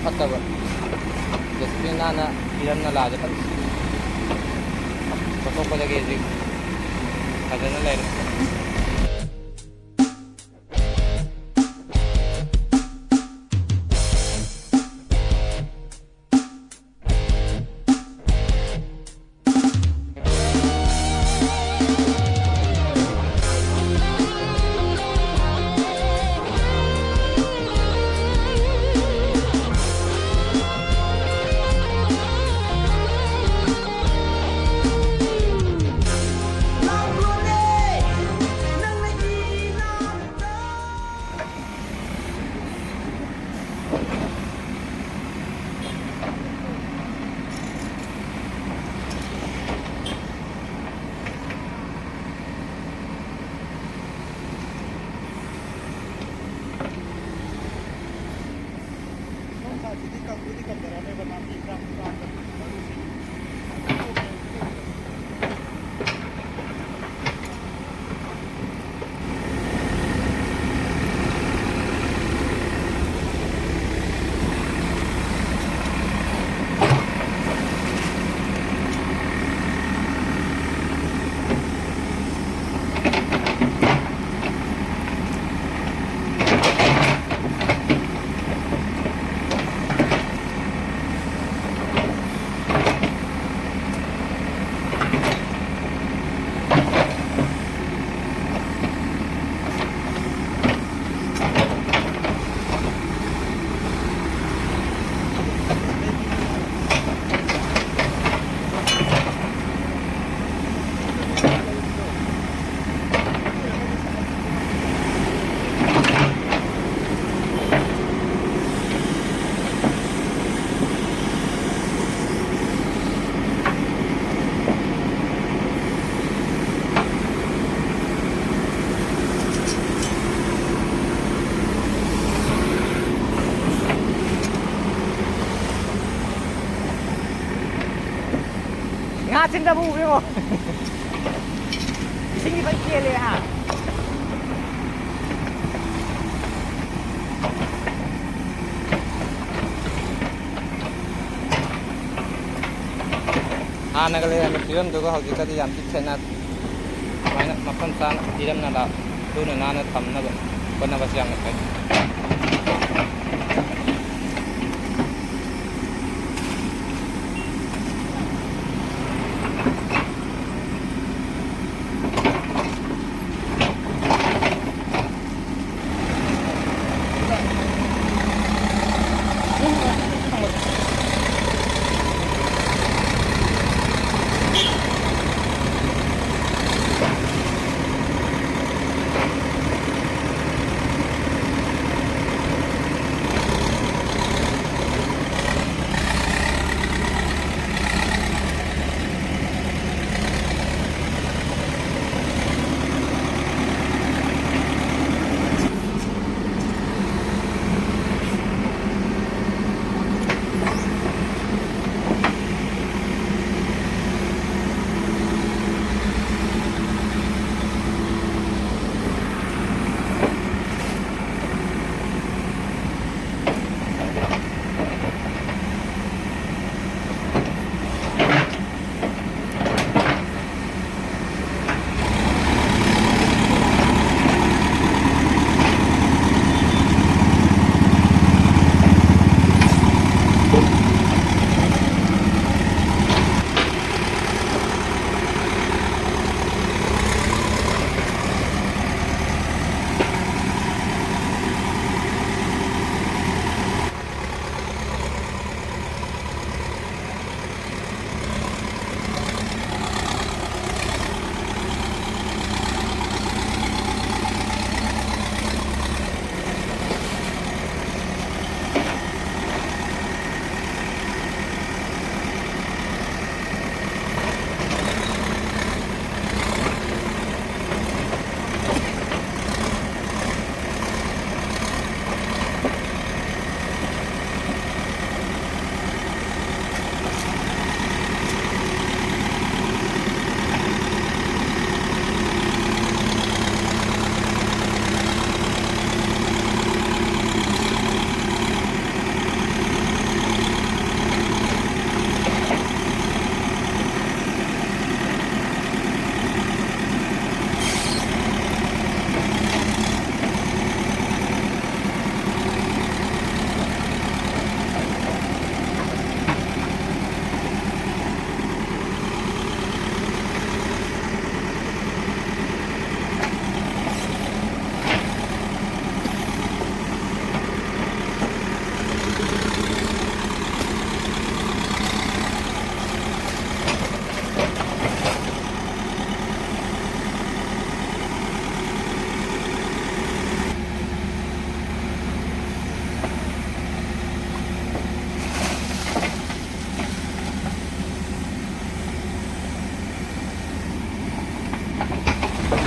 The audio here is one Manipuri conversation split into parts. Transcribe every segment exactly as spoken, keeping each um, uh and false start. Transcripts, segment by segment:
ꯐꯠꯇꯕ꯫ ꯗꯁꯕꯤꯟ ꯅꯥꯟꯅ ꯏꯔꯝ ꯅꯂꯥꯁꯦ ꯐꯖꯅ ꯂꯧꯊꯣꯛꯄꯗꯒꯤ ꯍꯧꯖꯤꯛ ꯐꯖꯅ ꯂꯩꯔꯦ꯫ ꯉꯥ ꯆꯤꯟꯗꯕꯨ ꯎꯕꯤꯔꯣ꯫ ꯏꯁꯤꯡꯗꯤ ꯐꯖꯅ ꯆꯦꯜꯂꯦ ꯍꯥ꯫ ꯍꯥꯟꯅꯒ ꯂꯩꯔꯝꯕ ꯐꯤꯕꯝꯗꯨꯒ ꯍꯧꯖꯤꯛꯀꯗꯤ ꯌꯥꯝ ꯊꯤ ꯈꯦꯠꯅꯔꯦ꯫ ꯁꯨꯃꯥꯏꯅ ꯃꯐꯝ ꯆꯥꯅ ꯏꯔꯝ ꯅꯂꯥ ꯂꯨꯅ ꯅꯥꯟꯅ ꯊꯝꯅꯕ ꯍꯣꯠꯅꯕꯁꯤ ꯌꯥꯝꯅ ꯐꯩ꯫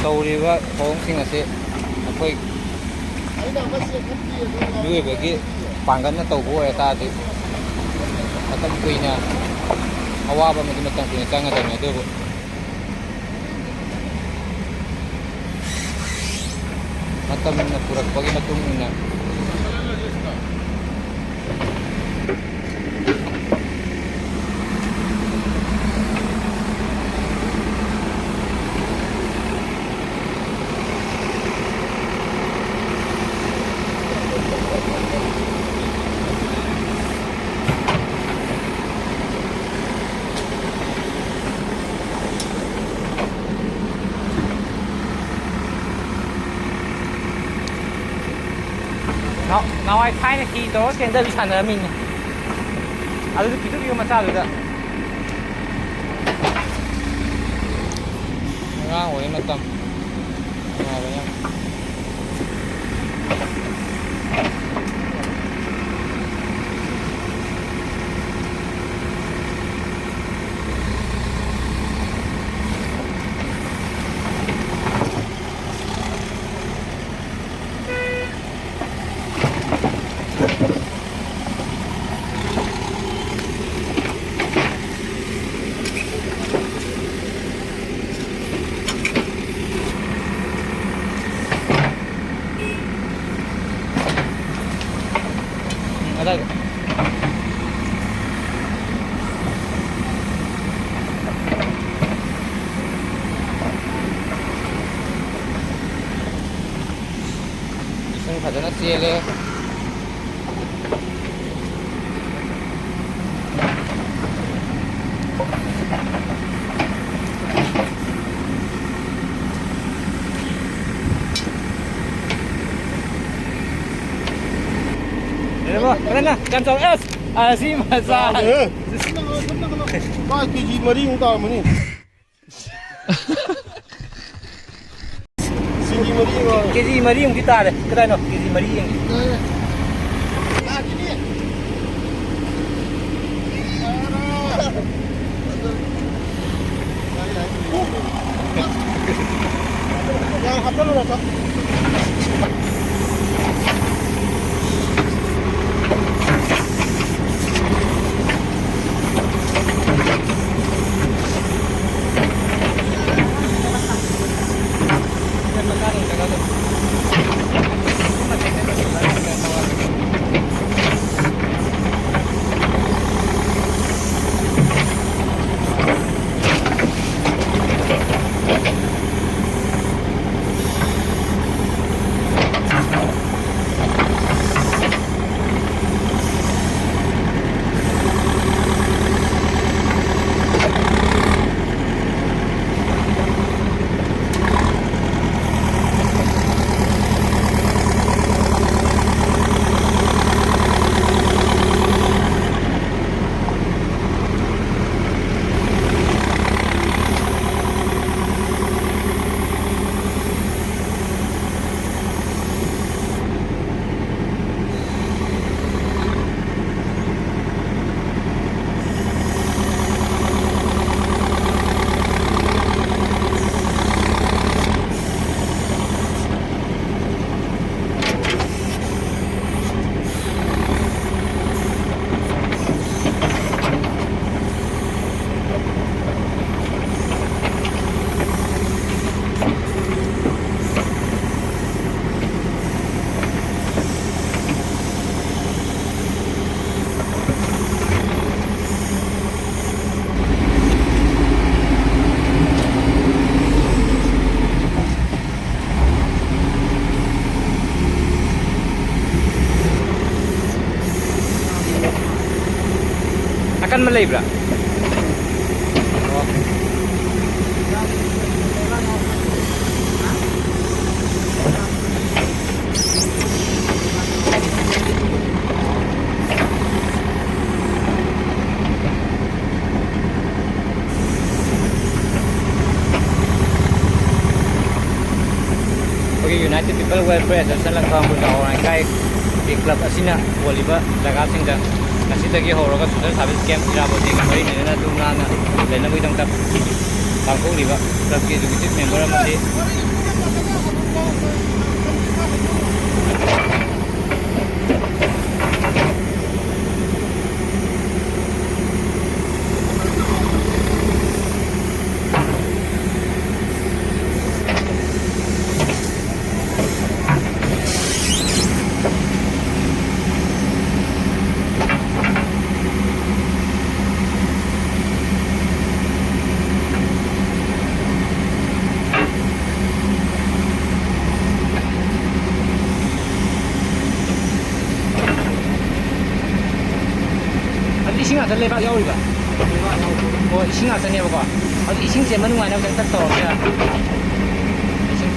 ꯇꯧꯔꯤꯕ ꯊꯧꯑꯣꯡꯁꯤꯡ ꯑꯁꯤ ꯑꯩꯈꯣꯏ ꯃꯤꯑꯣꯏꯕꯒꯤ ꯄꯥꯡꯒꯜꯅ ꯇꯧꯕ ꯑꯣꯏꯔ ꯇꯥꯔꯗꯤ ꯃꯇꯝ ꯀꯨꯏꯅ, ꯑꯋꯥꯕ ꯑꯃꯗꯤ ꯃꯇꯝ ꯀꯨꯏꯅ ꯆꯪꯒꯗꯕꯅꯤ꯫ ꯑꯗꯨꯕꯨ ꯃꯇꯝꯅ ꯄꯨꯔꯛꯄꯒꯤ ꯃꯇꯨꯡ ꯏꯟꯅ ꯅꯍꯥꯟ-, ꯅꯍꯥꯟꯋꯥꯏ ꯊꯥꯏꯅ ꯍꯤ ꯇꯧꯔꯒ ꯆꯦꯟꯗꯕꯤ ꯁꯥꯟꯅꯔꯝꯃꯤꯅꯦ꯫ ꯑꯗꯨꯗ ꯄꯤꯛꯇ꯭ꯔꯨ ꯄꯤꯛꯄ ꯃꯆꯥꯗꯨꯗ꯫ ꯑꯉꯥꯡ ꯑꯣꯏꯔꯤ ꯃꯇꯝ꯫ ꯅꯨꯡꯉꯥꯏꯕꯅꯦ ꯌꯥꯝ꯫ ꯎꯝ, ꯑꯗꯥꯏꯗ꯫ ꯏꯁꯤꯡ ꯐꯖꯅ ꯆꯦꯜꯂꯦ꯫ ꯌꯦꯡꯉꯣ, ꯐꯖꯅ ꯌꯥꯝ ꯆꯥꯎꯔꯦ꯫ ꯑꯁ, ꯑꯁꯤ ꯃꯆꯥ꯫ ꯆꯥꯎꯔꯦꯍꯦ꯫ ꯃꯥ ꯀꯦ ꯖꯤ ꯃꯔꯤꯃꯨꯛ ꯇꯥꯔꯝꯃꯅꯤ꯫ ꯀꯦ ꯖꯤ ꯃꯔꯤ ꯑꯃ꯫ ꯀꯦ ꯖꯤ ꯃꯔꯤꯃꯨꯛꯇꯤ ꯇꯥꯔꯦ꯫ ꯀꯗꯥꯏꯅꯣ? ꯀꯦ ꯖꯤ ꯃꯔꯤ ꯌꯦꯡꯒꯦ꯫ ꯂꯩꯔꯦ꯫ ꯂꯥꯛꯈꯤꯅꯤ꯫ ꯌꯥꯔꯦ꯫ ꯑꯀꯟꯕ ꯂꯩꯕ꯭ꯔꯥ? ꯑꯣ꯫ ꯑꯩꯈꯣꯏꯒꯤ United People Welfare Association ꯂꯪꯊꯕꯥꯝ ꯈꯨꯟ ꯆꯥꯎꯔꯥꯡ ꯂꯩꯀꯥꯏꯒꯤ club ꯑꯁꯤꯅ ꯀꯣꯜꯂꯤꯕ ꯖꯒꯥꯁꯤꯡꯗ ꯉꯁꯤꯗꯒꯤ ꯍꯧꯔꯒ social service camp ꯏꯔꯥꯕꯣꯠ ꯗꯦꯒꯤ ꯃꯔꯤ ꯂꯩꯅꯅ ꯂꯨ ꯅꯥꯟꯅ ꯂꯩꯅꯕꯒꯤꯗꯃꯛꯇ ꯄꯥꯡꯊꯣꯛꯂꯤꯕ clubꯀꯤ executive member ꯑꯃꯗꯤ ꯑꯗꯨ ꯏꯁꯤꯡ ꯉꯥꯛꯇ ꯂꯩꯕꯥꯛ ꯌꯥꯎꯔꯤꯕ? ꯑꯣ, ꯏꯁꯤꯡ ꯉꯥꯛꯇꯅꯦꯕꯀꯣ꯫ ꯑꯗꯨ ꯏꯁꯤꯡ ꯆꯦꯟꯕ ꯅꯨꯡꯉꯥꯏꯅꯕ ꯈꯤꯇꯪ ꯇꯛ ꯇꯧꯔꯁꯤꯔꯥ? ꯏꯁꯤꯡ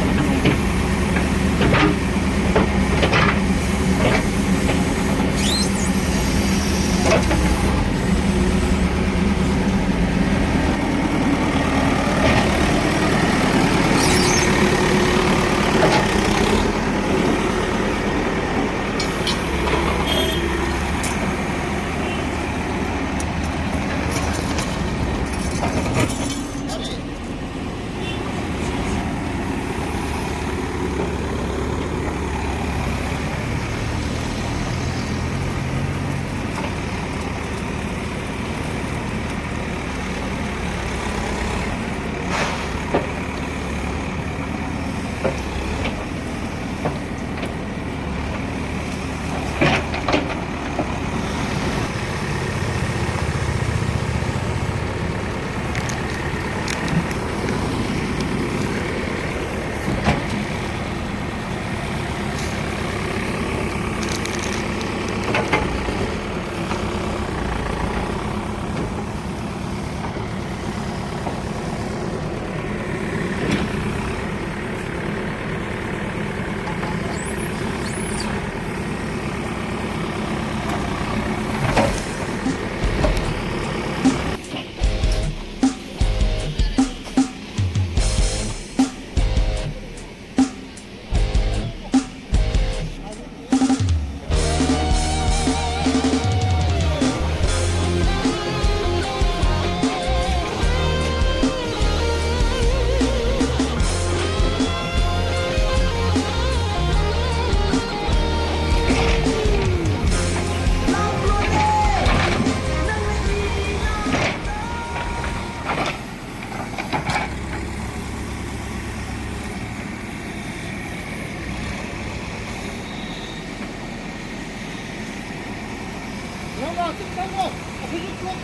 ꯅꯪ ꯉꯥꯛꯇꯪ ꯆꯪꯉꯣ꯫ ꯑꯩꯈꯣꯏꯁꯨ ꯄꯨꯂꯞ